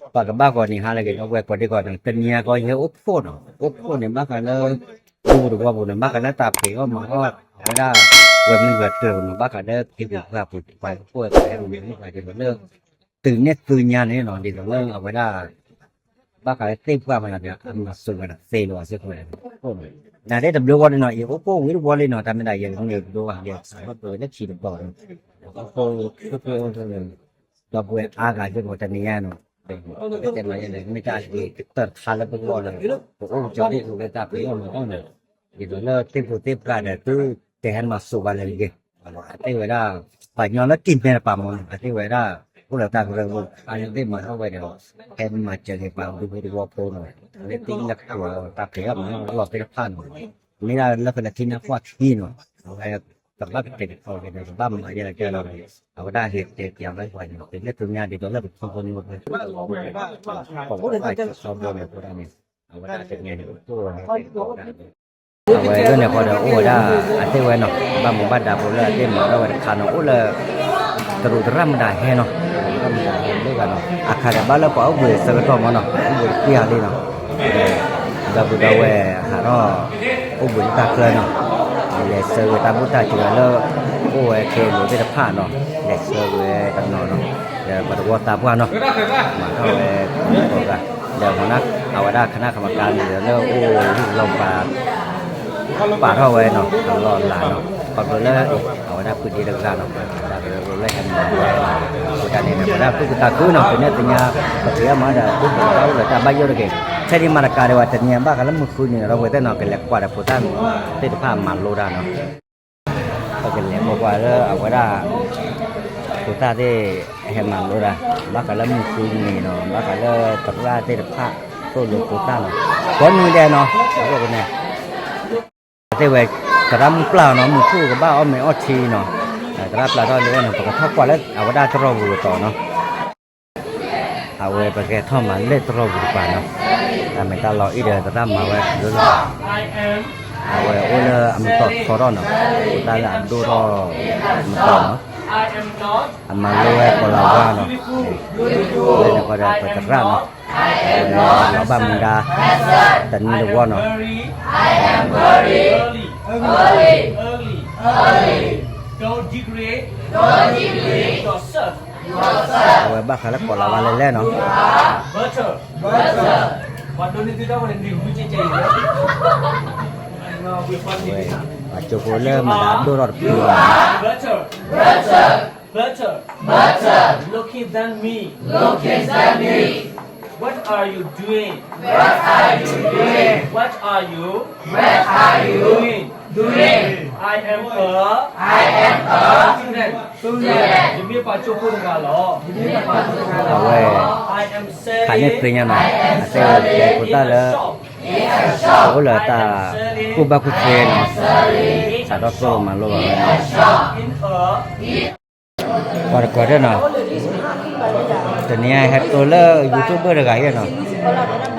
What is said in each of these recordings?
ပှၤကဘၣ်ဂီၤန့ၣ်ဟါလၢအဂ့ၤ ဒီပုၢ်ဝဲၢ်ကိးဒံကီးန့ၣ် တနံၤအံၤကီးယဟဲအိၣ်ဖှိၣ်နီၤ, အိၣ်ဖှိၣ်န့ၣ် ဘၣ်ဃးလၢ ပူတဝီပူၤန့ၣ် ဘၣ်ဃးလၢတၢ်ဖံးအီၣ်မၤအီၣ် အဝဲဒၣ် ဝဲမုၢ်ဂၤတၢၢ်ပူၤန့ၣ် ဘၣ်ဃးလၢ ဖံပူၤပှၢ်ပူၤ ပှၤအိၣ်ဖှိၣ်ဝဲပှၤဟဲအိၣ်မၤအီၣ် ဒ်သိးလၢ တုၤန့ၢ်သုညါန့ၣ်နီၤ ဒ်သိးလၢအဝဲဒၣ် ဘၣ်ဃးလၢသ့ၣ်ပှၢ်မၤန့ၣ် အမၤစၢၤဝဲဒၣ်သ့လီၤစ့ၢ်ကီး နသ့ၣ်တဘျီဝဲလံနီၤ ယအိၣ်ဖှိၣ်ဝံၤတဝီလံနီၤ တၢ်မ့ၢ်ဒၣ်ယဲန့ၣ် ဒိဘၣ်ယဲ စးထီၣ်ပဝဲလၢခံတဘျီ အိၣ်ဖှိၣ် ဒီပုၢ်ဝဲၢ်အါဂၤစ့ၢ်ကီး တနံၤညါနီၤ တဲနီၤယဲန့ၣ် မ့ၢ်တၢ်အဂ့ၤကတၢၢ်တခါလၢပဂီၢ်လၢ ပအိၣ်ကၠီဒ်သိးလၢတၢ်ဖံးအီၣ်မၤအီၣ်န့ၣ် ဒ်သိးလၢသ့ၣ်ပူၤသ့ၣ်ပှၢ်ဒီး သုတဟဲမၤစၢၤဘၣ်လၢအဂ့ၤ အသ့ၣ်ဝဲဒၣ် ပှၤကညီလၢက့ၤမဲတပၤမ့ၢ်နီၤ အသ့ၣ်ဝဲဒၣ် အိၣ်လၢတၢ်ကရၢကရိ အသ့ၣ်မၤထီၣ်ဝဲဒီး ဟဲမၤစၢၤက့ၤပှၤဒူဖိတဝီဖိနီၤ လၢသ့ၣ်ညါကတိၤတၢ်ဖံးအီၣ်မၤအီၣ်လီၢ်သ့ၣ်တဖၣ်နီၤ မ့ၢ်ဒၣ်လၢပလၢထံနါပှၢ်ခံနီၤ အဝဲ ကဘၣ်ကတဲာ်ကတီၤက့ၤဒီး ကဘၣ်မၤယဲလၢကဲလီၤ အဝဲဒၣ်ဟ့ၣ်တဲပၠးဝဲပှၤန့ၣ် ပလၢသုညါဒ်သိးလၢပထံဖိန့ၣ် ပကဘၣ်က့ၤစီဘီန့ၣ် အဝဲဒၣ်တနံၤန့ၣ် အဝဲဒၣ်န့ၣ်ဃီဒီးအိၣ်ဝဲဒၣ် အသ့ၣ်ဝဲနီၤ ဘၣ်မူဘၣ်ဒါဖိလၢအသ့ၣ်မၤထီၣ်ဝဲတခါနီၤ အိၣ်လၢ တရူးသရၣ်မုၣ်တၢ်ဟဲနီၤ တရူးသရၣ်မုၣ်တၢ်ဟဲလၢဂၤနီၤ အခါဒီးဘၣ်လၢပှၤအိၣ်ဘှံးဆၢကတီၢ်မ့ၢ်နီၤ အိၣ်ဘှံးတသ့ဧါလံနီၤ ဒီပုၢ်ဒီဝဲၢ်ဟးထီၣ် အိၣ်ဘှံးလၢတၢ်ချၢနီၤ လဲၤဆှၢဝဲတၢ်ဘူၣ်တၢ်စံးဝဲလၢ အိၣ်ဝဲခဲလိာ်သ့ၣ်တဖၣ်နီၤ လဲၤဆှၢဝဲတနီၤနီၤ ဒီးပှၤတဝီသးပှၢ်နီၤ မၤထီၣ်ဝဲ ကိးဂၤ ဒီးမ့ၢ်အဝဲဒၣ် ခနၣ်ခမကါန့ၣ်ဒီးလၢအိၣ်လီၢ်ပၤ ပာ်ထီၣ်ဝဲနီၤ အလီၢ်အလၤနီၤ ခီဖျိလၢ အဝဲဒၣ်ဖုဒ့တဂၤနီၤ တၢ်ကရၢကရိလၢဟဲမၤဝဲ အဃိသတးန့ၣ် ပဝဲဒၣ်သူၣ်က့သးခုနီၤ ပနဲသ့ၣ်ညါ ပက့ၤအီၣ်မၤဒီး အိၣ်လၢတၢ်ဘၣ်ယိၣ်တဂ့ၤ ထဲဒ်မၤတကးဒံးဘၣ် တနံၤအံၤဘၣ်ဃးလၢမုၢ်ဃုနံၤနီၤ ဒီပုၢ်ဝဲၢ်သ့ၣ်နီၤ ကလဲၤကွၢ်ဒီးဖိသၣ်သ့ၣ်တဖၣ်မၤလိတၢ်နီၤ ပကလဲၤကွၢ်ကွၢ်လၢအဝဲဒၣ် ဖိသၣ်သ့ၣ်ဟဲမၤလိတၢ် ဘၣ်ဃးလၢမုၢ်ဃုနံၤနီၤ ဘၣ်ဃးလၢသရၣ်သ့ၣ်တဖၣ် သိၣ်လိဖိသၣ်နီၤ ကိးနွံဒဲးနီၤ အဃိန့ၣ် အသ့ၣ်ဝဲ သရၣ်မုၣ်ပျၢ်နီၤ မုၢ်ထူၣ်ကဘၣ်အီၣ်မ့ၤအီထံနီၤ သရၣ်ပျၢ်ထီၣ်လံအီၤန့ၣ် ပကထီၣ်ကွၢ်လၢအဝဲဒၣ်တရီၢ်ပူၤကတီၤနီၤ အဝဲပကဲထီၣ်မၤလၢတရီၢ်ပူၤတပၤနီၤ တၢ်မ့ၢ်တၢ်လီၤအံၣ်ဒီးသရၣ်မၤဝဲလၢလီၤ အဝဲအိၣ်လၢအမတီၢ်ထီထီၣ်နီၤ အိၣ်တၢ်လၢအဒိၣ်ထီၣ်မတီၢ်နီၤ အမၤလိဝဲကိးလၤဝါနီၤ လၢန့ၣ်ဃီဒီးပသရၣ်နီၤ လီၤဘၣ်မူဒါ တနွံတဝီနီၤ အဝဲဘၣ်ဃးလၢကိးလၤဝါလဲၣ်လဲၣ်နီၤ အဝဲ ပှၤကၠိဖိလၢမၤသးဒိၣ်ထီၣ်တဖုလီၤ Better, better, better looking than me. Looking than me. What are you doing? What are you doing? What are you? What are you doing? Doing. I am a. I am a. Student. Student. ယမ့ၢ်ပှၤကၠိဖိတဂၤလီၤ. ယမ့ၢ်ပှၤကၠိဖိတဂၤလီၤ. အဝဲ I am selling. ခါန့ၣ်သ့ၣ်ညါနီၤ အသ့ၣ်ဝဲကဲဖိသၣ်လၢ အိၣ်လၢတၢ်ကူၣ်ဘၣ်ကူၣ်သ့နီၤ စးထီၣ်သိၣ်မၤလိဘၣ်ဝဲ ပှၤတကိးဒၣ်နီၤ တနံၤအံၤဟဲတိၤလၢ YouTuber တဂၤအံၤနီၤ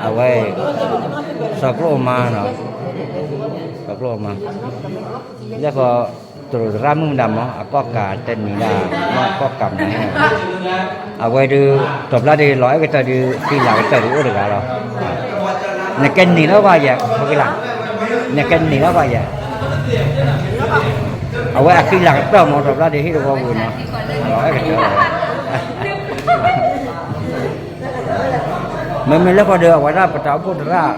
အဝဲ စီၤကျိၣ်မါနီၤ စီၤကျိၣ်မါ လၢဃီ တရူးသရၣ်မုၣ်မတၤမး အကီၢ်ကးတနံၤဒၣ် မ့ၢ်အကီၢ်ကးမနုၤ အဝဲဒုး တဘျီဒုး လီၤအဲၣ်ကတၢၢ်ဒုး ဃံလၤကတၢၢ်ဒုးအိၣ်တဂၤလီၤ နကဲနံၤလၢဘၣ်ယဲၢ် နကဲနံၤလၢဘၣ်ယဲၢ် အဝဲအဃံလၤကတၢၢ်မး တဘျီဒုးဟံၣ်တဝီပူၤနီၤ လီၤအဲၣ်ကတၢၢ် မ့မ့ၢ်လၢဃီဒီး အဝဲဒၣ်ပတၢ်အိၣ်ဖှိၣ်သရၣ်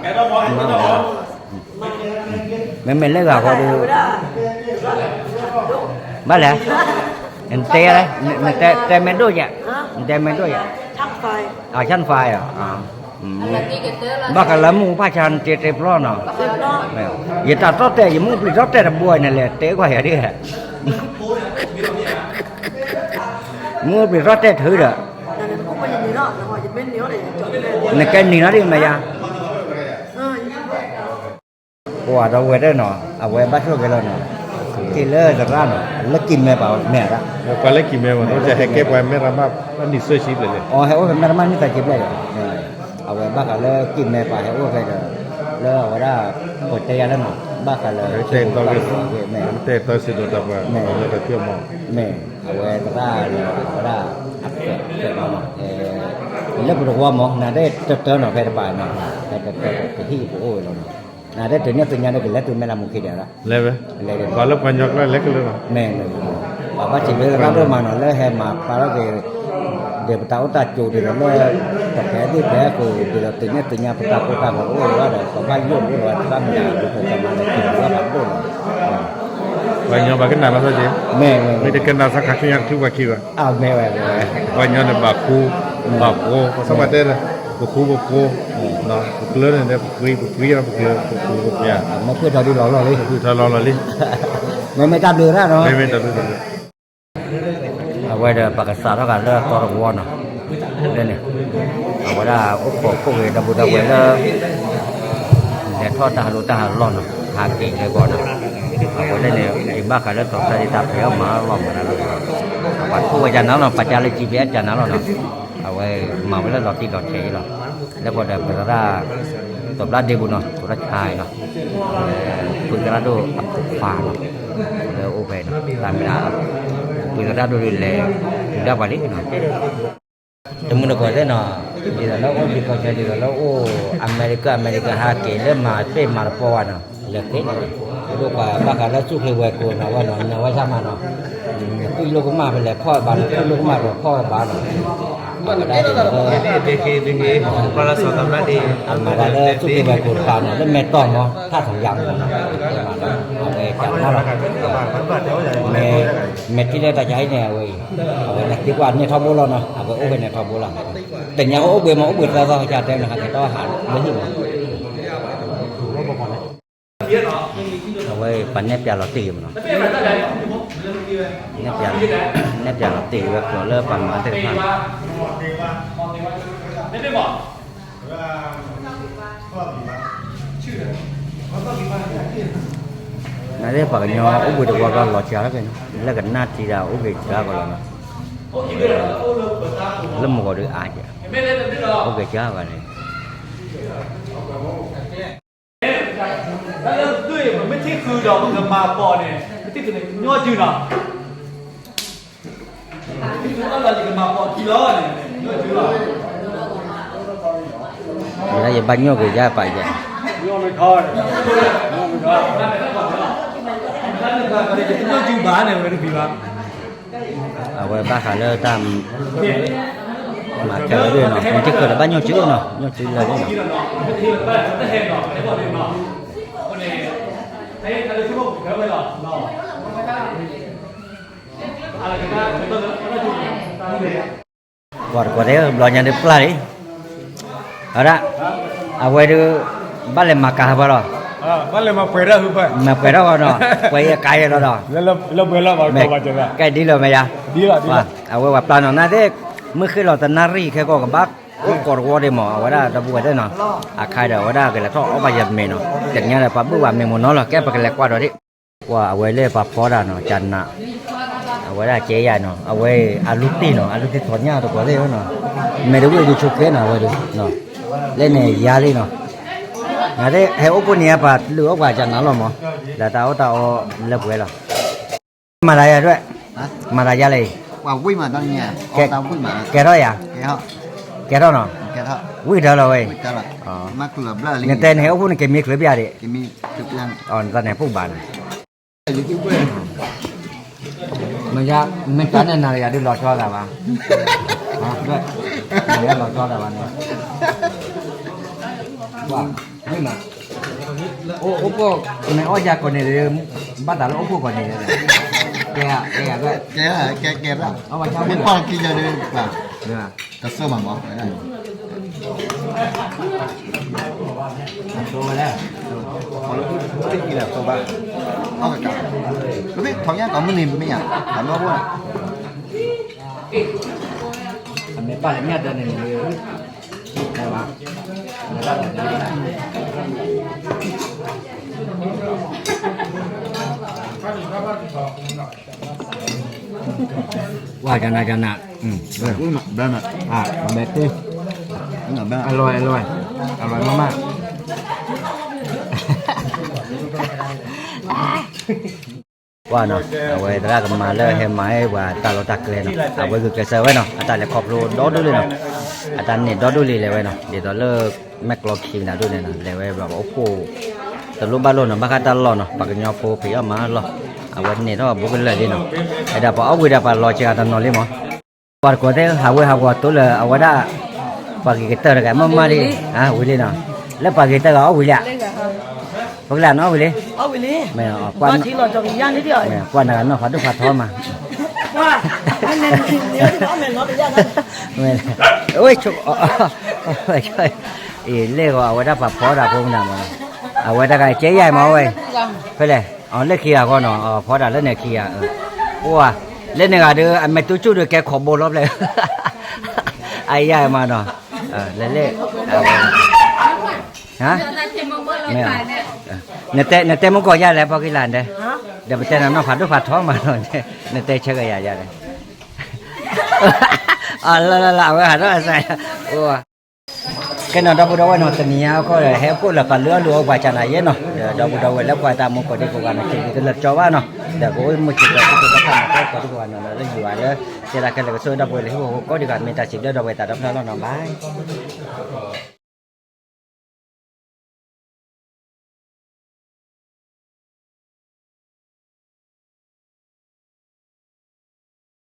မ့မ့ၢ်လၢဂၤဃီဒီး ဘၣ်လဲၣ် နတဲ နတဲမဲာ်ဒိၣ်ယဲၢ် နတဲမဲာ်ဒိၣ်ယဲၢ် အၣ် ဆၣ်ဖး ဘၣ်ဃးလၢမုၢ်ဖးဆါနတဲတဲဖျီနီၤ ယတၢ်တီတဲာ် ယမုၢ်ပျံၤတီတဲာ်တဘိန့ၣ်လဲၣ် တဲကွၢ်ယၤဒ် မုၢ်ပျံၤတီတဲာ်ထုးဒီး နကဲနံၤနီၤဒ်မ့ၢ်ယါ ပှၤဒီးဝဲဒၣ်နီၤ အဝဲဘၣ်ဆိၣ်ဂ့ၤလီၤနီၤ က့ၤလၢသရၣ်နီၤ လၢက့ၤမဲပှၤမဲာ်ဒၣ် ပှၤလၢက့ၤမဲပှၤ ဟဲကဲပှၤမဲရမၣ်အနံၣ်သၢဆံဘျဲၣ်လဲၣ် အီၤဟဲအိၣ်ဖဲမဲရမၣ်နံၣ်သၢဆံဘျဲၣ်ဒီး အဝဲဘၣ်ဃးလၢက့ၤမဲပှၤဟဲအိၣ်ဖဲဒီး လၢအဝဲဒၣ် ပတဲယၤလၢနီၤ ဘၣ်ဃးလၢ တဲတီစ့ဒိးတၢ်ပှၤ မ့ၢ် အဝဲသရၣ်လၢအဝဲဒၣ် အဖျဲၣ်ဖျဲၣ်မးနီၤ အဲ လၢပတဝီမး နၤဒဲးတတၢနီၤ ဖဲတပာ်နီၤ ဖဲတတၢကဟံၣ်ပအိၣ်ဝဲလီၤနီၤ နၤဒဲးတနံၣ်သ့ၣ်ညါဒဲး ကလဲၤသုမဲလၢမူခံဒီး လဲၤဝဲ ပှၤလၢပှၤကညီကျါလဲၤကလၢာ်လီၤ မ့ၢ် ပှၤဘၣ်စံးဘျုးသရၣ်ဒိၣ်မးနီၤ လၢဟဲမၤဖျါထီၣ်က့ၤ ဒီးပတၢ်အိၣ်တၢ်ကၠိဒ်သိးလၢ ပကဲသ့ၣ်ဖဲအဃိ ဒ်သိးတနံၣ်သ့ၣ်ညါပတၢ်ကိၢ်တၢ်ဂီၤအိၣ်ဝဲဒီး ပဘၣ်ယိၣ်အိၣ်ဒီးတၢ်မၤဒ်သိးကမၤလၢက့ၤဘၣ်ပှၤဒိၣ်နီၤ ပှၤကညီဘၣ်ကနၣ်လီၤသီက့ၤ မ့ၢ် မ့ၢ်တကနၣ်သီခါဆူညါကထုပှၤခံဘၣ် မ့ၢ်ဝဲ ပှၤကညီန့ၣ်ဘၣ်ဃူ ဘၣ်ဃူ ပဃူပဃူ ပကျၢၤန့ၣ် ပပှ့ၤ ပပှ့ၤ ပကျၢၤ ပဃူပဃူ မ့ၢ်ဖုၣ်ထီၣ်ဒ်လီၤလီၢ်လံ ဖုၣ်ထီၣ်လီၤလီၢ်လံ မ့မ့ၢ်တၢ်ဘျုးတၢ်နီၤ မ့မ့ၢ်တၢ်ဘျုးတၢ်ဘျုး အဝဲဒီးပကစးထီၣ်က့ၤလၢသီတဝီနီၤ လၢန့ၣ် အဝဲဒၣ်အိၣ်ခိးခိၣ်ဂ့ၤဒီပုၢ်ဒီဝဲၢ်လၢ လဲၤထီၣ်တၢ်ဟးလိာ်တၢ်ဟးလီၢ်နီၤ ဟးက့ၤလၢဂီၤနီၤ အဝဲလၢန့ၣ် ယဘၣ်ဃးလၢသီခါဒ်တၢ်ဖဲအီၣ်မၤလီၢ်မၤလၢ ပှၤထိၣ်ဝဲကနၤလီၤ ပှၤကၢ်လၢကံဖဲအကနၤလီၤနီၤ အဝဲမၤဝဲလၢလီၤတံၢ်လီၤဆဲးအံၤလီၤ လၢပှၤဒီးပသရၣ် တဘျါဒ့ပူၤနီၤ တဘျါဆါအံၤလီၤ ဖုသရၣ်ဒိၣ်အဖိခွါနီၤ လၢအိၣ်ဖဲနီၤ တၢ်မ့ၢ်ဒၣ် ဖုသရၣ်ဒိၣ်ဒုးလဲၤ တုၤဒၣ်ပှၤလံနီၤ တမုၢ်တကိးသ့ၣ်နီၤ ဒ်သိးလၢအိၣ်ဒံးကီၢ်ဆၢဒ်သိးလၢအိၣ်အမဲရကၤ အမဲရကၤဟးက့ၤလၢမၤပ့ၢ်မၤတပီၢ်ဘၣ်နီၤ လဲၤသ့နီၤ ဒိၣ်ပှၤဘၣ်ဃးလၢသူၣ်က့ၤဝဲၤကိာ်နီၤဝဲနီၤ နဝဲဆၣ်မးနီၤ နသွံၣ်လိာ်ကမၣ်ဖဲလဲၣ်ဖီၣ်ဝဲဘၣ်နီၤ သွံၣ်လိာ်ကမၣ်ဖဲဖီၣ်ဝဲဘၣ်နီၤ အဝဲဒၣ်ဒ်သိးလၢ အမၤတၢ်လၢသူၣ်က့ၤဝဲၤကိာ်တပၤနီၤ လၢမဲၢ်တီၢ်မး ထၣ်ထီၣ်ယါမးနီၤ အဝဲကနၣ်လီၤ မ့ၢ်ထံၣ်လၢတၢ်ကဟံၣ်န့ၣ် အဝဲအံၤ အဝဲန့ၣ်သံကွၢ်န့ၢ်ထီဘိလီၤနီၤ အဝဲအိၣ်ဖဲန့ၣ်ထီဘိလီၤ တညါအိၣ်ဘှံးမး အိၣ်ဘှံးသၢသီကတဲနီၤ ဟဲက့ၤထီၣ်ဟးလၢဟံၣ်မး အဝဲပှၤနဲၣ်ပျးလီၤတံၢ်မးနီၤ နဲၣ်ပျးလီၤတံၢ်ဝဲကျိာ်လၢပှၤမၤသ့ၣ်တဖၣ် နသ့ၣ်ပှၤကညီအိၣ်ဘှံးတဝီဘျီလီၤစှၤလီၤက့ၤနီၤ လၢကနၣ်ထံဒၣ်အိၣ်ဘှံးစှၤကီးလီၤနီၤ လၢမုၢ်ဂီၤဒုးအါကဲ အိၣ်ဘှံးစှၤကီးန့ၣ် တၢ်လၢပသွံၣ် ပမ့ၢ်ထံၣ်ဃုာ်ဒီးပကမၤပိာ်န့ၣ် ပထံၣ်ဃုာ်န့ၣ် ညီစုလီၤ. ထံၣ်ဃုာ်အီၣ်လီၤယကမၤပိာ်ခံလီၤန့ၣ် ညီစုလီၤ. ဝဲဒၣ်ယဘၣ်ညိၣ်က့ၤယါပာ်ယဲ ညီစုဘၣ်န့ၣ် ဝဲတဘၣ် အဝဲဘၣ်ဃးလၢတၢ် မၤခဲလၢာ်ဒ်နီၤ မ့ၢ်တံၢ်ဃုာ်ဒီးဘၣ်ညိၣ်စုနီၤ ညိၣ်စုလၢာ်ဒ်နီၤ ကွၢ်တကွၢ်တဲ ဘျီညါဒုးပျၢ်လံ အဝဲဒၣ် အဝဲဒုး ဘၣ်လဲၤမၤကၤဟးဖၢလီၤ မၤပှဲၤထီၣ်ဃီနီၤ ပှဲၤအကါယဲလီၤဒီး ကဲဒ်လီၤမ့ၢ်ယါ အဝဲဝဲပျၢ်နီၤ နသ့ၣ် မုၢ်ဃ့လီၤတနၣ်ရံၣ်ခဲကီၢ်ကဘၣ် အိၣ်ကိးတဝီဒံးမး အဝဲဒၣ်ဒီပုၢ်ဝဲၢ်သ့ၣ်နီၤ အခါဒီး အဝဲဒၣ်ကလဲၤထီၣ်အီၣ်ဘၣ်ယဲၢ်မ့ၤနီၤ တနံၤညါဒီး ပှၤဘုၣ်ဝဲမ့ၤမိၢ်နီၤလီၤ ကဲပကလဲၤကွၢ်ဒီးဒံး ကွၢ်အဝဲလၢပှၤဖီဒၣ်နီၤ ကနး အဝဲဒၣ်ကဲယၤနီၤ အဝဲအလူတံၢ်နီၤ အလူတံၢ်ထီၣ်ညၣ်တကိးသ့ၣ်နီၤ မ့ၢ်တဝံၣ်ဒုးဆိးကဲနီၤ အဝဲဒုး လၢန့ၣ်ယါလံနီၤ နသ့ၣ် ဟဲအိၣ်ဖှိၣ်န့ၢ်ပှၤလုၢ်အီၣ်ပှၤကနးလီၤမး ဒီးတၢ်အီၣ်တၢ်အီလၢပှဲၤလီၤ မၤသးယၤဒွဲၣ် မၤသးယၤလဲၣ် ကဲထီၣ်ယၤ ကဲထီၣ်နီၤ ဝံၣ်တၢ်လီၤဝဲ နတဲနဟဲအိၣ်ဖှိၣ်န့ၣ် ကမ့ၢ်ချုးပျၢ်ဒံး နတၢ်န့ၣ်ဟဲအိၣ်ဖှိၣ်ဘၣ်န့ၣ် မ့ၢ်ယါ မ့ၢ်တၢ်န့ၣ်နၤယၤဒုးလီၤကၠီသးဘၣ် နၤယၤလီၤကၠီသးဘၣ်န့ၣ် ဝံၣ်မး အိၣ်ဖှိၣ် မ့ၢ်အီၣ်ယၤကိးန့ၣ် ဘၣ်တၢ်လၢအိၣ်ဖှိၣ်ကိးန့ၣ် ကဲ ကဲ ကဲ ကဲ မ့ၢ်ပှၤခံယၤဒုး တစိၢ်မးမး အစိဝဲလဲၣ် အလီၤတံၢ်လီၤဘၣ် အီၣ်ကကး ပမ့ၢ်ထီၣ်ညါကီးမုၢ်နံၤမ့ၢ်ညါ အလီၢ်ဘၣ် အမ့ၢ်ပၢ်လၢညၣ်ဒၢန့ၣ် မ့ၢ်ဘၣ် ဝါ ကနၤ ကနၤ อืม อืม อ่ะ แบบนี้ อร่อย อร่อย อร่อยมากๆ ကွၢ်နီၤ အဝဲသရၣ်ကမၤလၢဟဲမၤဟဲပှၤတၢ်လီၢ်တၢ်ကျဲနီၤ အဝဲဂုာ်ကျဲးစၢးဝဲနီၤ အတၢ်လဲၤခီဖျိဒီဒိၣ်လံနီၤ အတၢ်န့ၢ်ဒီဒူၣ်လံလဲၤဝဲနီၤ, ဒ်သိးလၢမဲာ်ကျီခံမနၤဒိၣ်န့ၣ်နီၤ, လဲၤဝဲဘျီပအိၣ်ဖှိၣ် တလိၣ်ဘၣ်လိၣ်နီၤ, ဘၣ်ဃးတၢ်လီၢ်နီၤ, ပှၤကညီဖိဖံးအီၣ်မၤအီၣ်လီၢ်, အဝဲန့ၣ်ထီၣ်ဘူးကလၢာ်လံနီၤ, အဲၣ်ဒိးပှၤအီၣ်ဝံၤဒီးပှၤလီၤစှၤတနီၤလံမး, ပှၤတကိးသ့ၣ် ဟးဝ့ၤဟးဝံၤတိလၢအဝဲဒၣ် ပှၤဂ့ၤကတၢၢ်တဂၤ မ့ၢ်မးဒ်, ဝံၤလံနီၤ, လၢပှၤဂ့ၤကတၢၢ်ဂၤအီၣ်ဝံၤလံဧါ, ပကလၢ်နီၤအီၣ်ဝံၤလံ, ကွၢ်နဂၤနီၢ်ဖးဒိၣ်ဖးထီမး ဝဲ, အ့ၣ်, လဲၣ်ဂီၤ အဝဲဒၣ်ပှၤဖီဒၣ်ဖိမနုၤမး, အဝဲတဂၤကဲယၤမးဝဲ, ဖဲလဲၣ်, အလၢခံဂၤဃီနီၤ, ဖီဒၣ်လၢန့ၣ်ခံဂၤ, အိၣ်ဧါ, လၢန့ၣ်ဂၤဒီး အမဲာ်တူကၠူၣ်ဒီးကဲခိးဘိလီၤဖျဲၣ်, အယၤမးနီၤ, လဲၣ်လဲၣ်, မ့ၢ်, နတဲမူကီၢ်ယၤလဲၣ် ဖီကံလၢ်ဒဲး, ဒီးပတဲနၤနီၢ်ဖးဒိၣ်ဖးထီမးနီၤ, နတဲဆၢကယၤယၤလဲၣ် လၢလၢလၢ အဝဲဟးထီၣ်အစၢ်, ကဲနီၤ ဒီပုၢ်ဒီဝဲၢ်နီၤ, တနံၤညါအခီဒီး ဟဲအိၣ်ဖှိၣ်လၢပှၤလုၢ်အီၣ်လုၢ်အီပှၤကနၤယဲနီၤ, ဒီးဒီပုၢ်ဒီဝဲၢ်လၢကွၢ်တၢ်မူကိးဒံကိးဂၤနီၤ, စံးဘျုးကလၢာ်ကၠီဘၣ်နီၤ, ဒီးကအိၣ်မူစံးဘျုးကလၢာ်ကၠီဘၣ်နီၤ, ကိးဒံကိးဂၤနီၤ, လၢယွၤလၢ တဲဒၣ်ခဲလၢာ်ကဆိၣ်ဒီပုၢ်ဝဲၢ်လၢဟံၣ်ဖိဃီဖိကိးဒံကိးဂၤ မ့ၢ်တၢ်စံးဘျုးဒီပုၢ်ဝဲၢ်သးဒီဖျၢၣ်လီၤနီၤ, ဘၣ်